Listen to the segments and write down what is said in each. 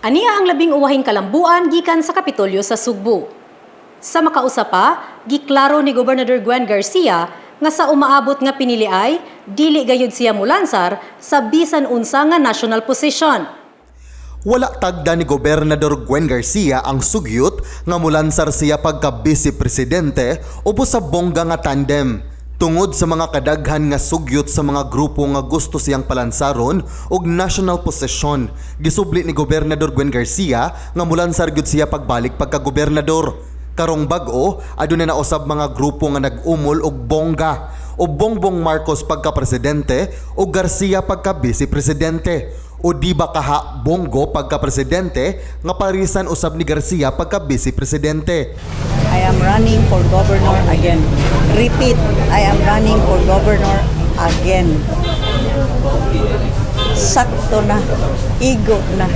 Ania ang labing uwahing kalambuan gikan sa Kapitolyo sa Sugbo. Sa makausa pa, giklaro ni Gobernador Gwen Garcia nga sa umaabot nga piniliay, dili gayud siya mulansar sa bisan unsa nga national position. Wala tagda ni Gobernador Gwen Garcia ang sugyot nga mulansar siya pagka vice presidente ubos sa bongga nga tandem. Tungod sa mga kadaghan nga sugyot sa mga grupo nga gusto siyang palansaron og national posisyon, gisubli ni Gobernador Gwen Garcia nga mulansar gyud siya pagbalik pagka gobernador. Karong bag-o, aduna na usab mga grupo nga nag-umol og bongga o Bongbong Marcos pagka presidente o Garcia pagka vice presidente o di ba kaha Bong Go pagka presidente nga parisan usab ni Garcia pagka vice presidente. I am running for governor again. Repeat, I am running for governor again. Sakto na, igo na.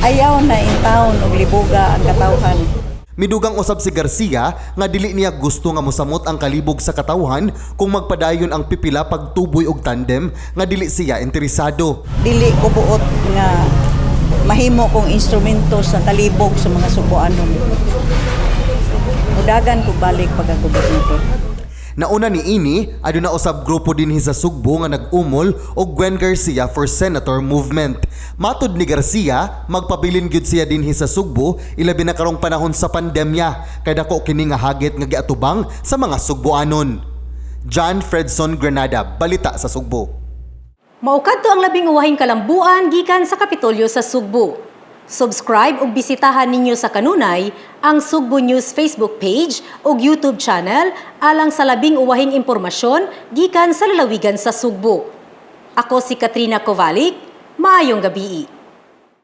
Ayaw na intawon og libuga ang katawhan. Midugang usab si Garcia nga dili niya gusto nga mosamot ang kalibog sa katawhan kung magpadayon ang pipila pagtuboy og tandem nga dili siya interesado. Dili ko buot nga mahimo kong instrumento sa kalibog sa mga Sugbuanon. Mudagan ko balik pagka-gobernador. Nauna ni ini, aduna usab grupo dinhi sa Sugbo nga nag-umol og Gwen Garcia for Senator movement. Matud ni Garcia, magpabilin gyud siya dinhi sa Sugbo ilabi na karong panahon sa pandemya kay dako kini nga hagit nga giatubang sa mga Sugboanon. John Fredson Granada, Balita sa Sugbo. Mao kadto ang labing uwahing kalambuan gikan sa Kapitolyo sa Sugbo. Subscribe ug bisitahan ninyo sa kanunay ang Sugbo News Facebook page ug YouTube channel alang sa labing uwahing impormasyon gikan sa lalawigan sa Sugbo. Ako si Katrina Kovalik. Maayong gabii.